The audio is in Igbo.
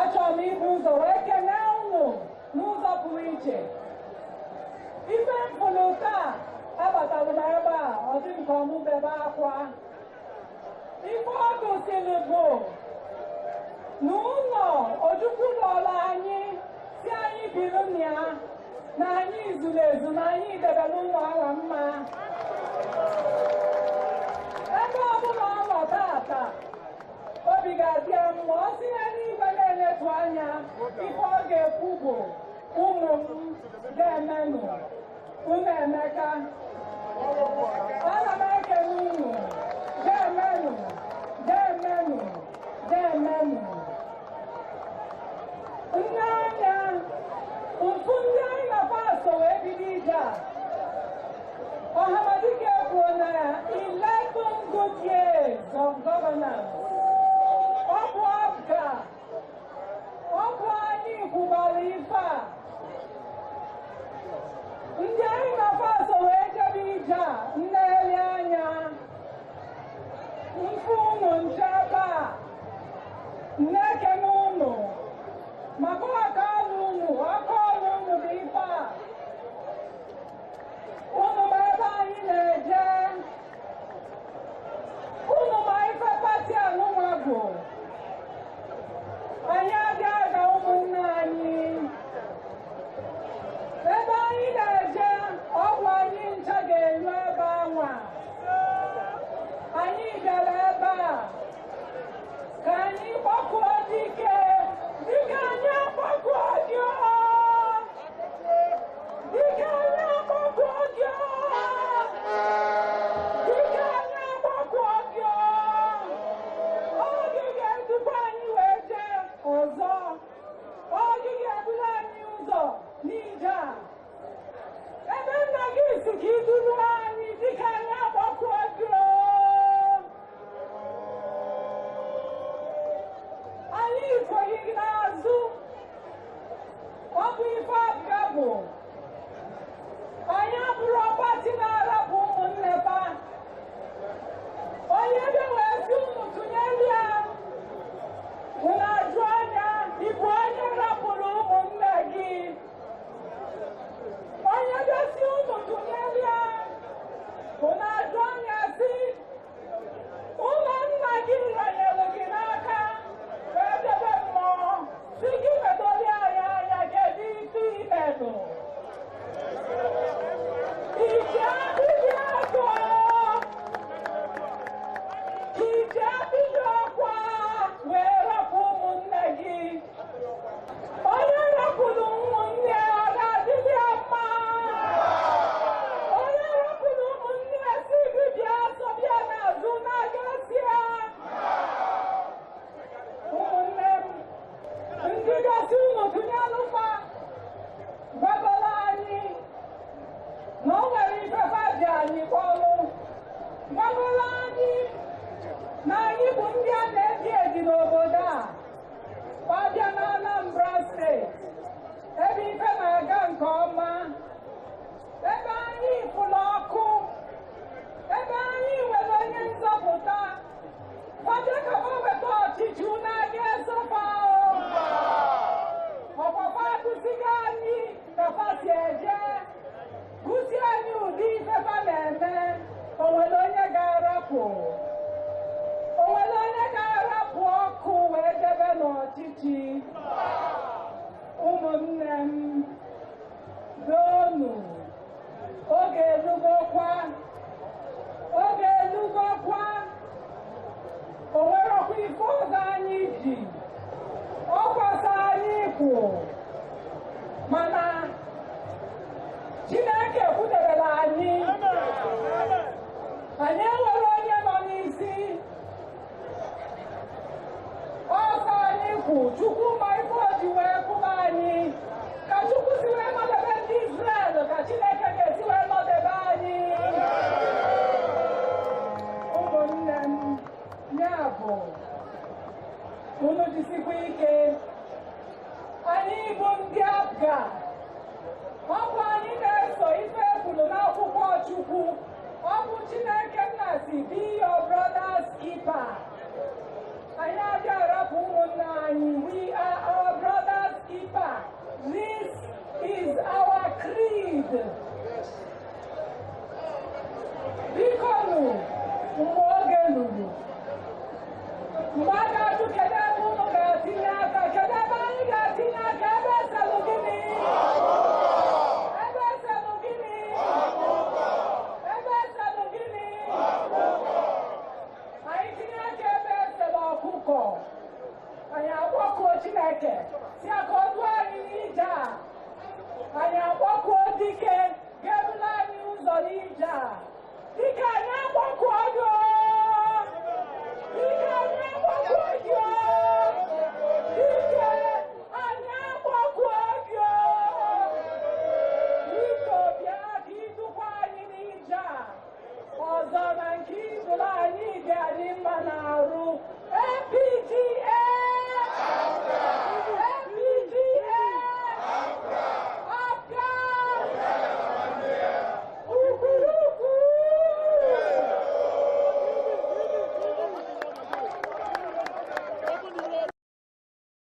Achọrọ m ibu ụzọ wee kenee unu n'ụzọ pụrụ iche. Ife mfụlụ taa abatara m ebe a, ọ dị nke ọmụ bebe akwa. Ife ọ gosiri bụ na ụlọ Ojukwu lọrọ anyị si anyị biri na ya, na anyị zuru ezu, na anyị debere ụlọ ahụ mma. Ebe ọbụla ọ nọ tata, obi ga-adị ya mma. Ọ si n'eluigwe na-eletu anya, ife ọ ga-ekwu bụ ụmụ m ga-emenụ, unu emeka. Ana m ekele unu, ga-emenụ, ga-emenụ, ga-emenụ. Nne anya mfu ndị anyị na paso wee bido ije a. Ọhamadike kwuo na 11 good years of governance. Ọ bụ APGA, ọ bụ anyị kwubara ife a. Ndị anyị na paso wee jebe ije a, nne anya mfu unu nche ebe a, nne-ekene unu maka aka ọrụ unu, aka ọrụ unu dị ife a. Unu ma ebe anyị na-eje, unu ma ife pati anụnwa bụ. Anyị adịghị aga ụmụnne anyị. Ebe anyị na-eje, ọgwụ anyị ncha ga-eru ebe anwa. Anyị bịara ebe a ka anyị kpọkuo dike, dike anyị akpọkuo gị o! Dike anyị akpọkuo gị o! Dike anyị akpọkuo gị o! Ọ gị ga-edukwa anyị wee jee ọzọ. Ọ gị ga-eburu anyị ụzọ n'ije a. Ebe nna gị si ka i duru anyị, dike anyị akpọkuo gị o! Anyị Eze.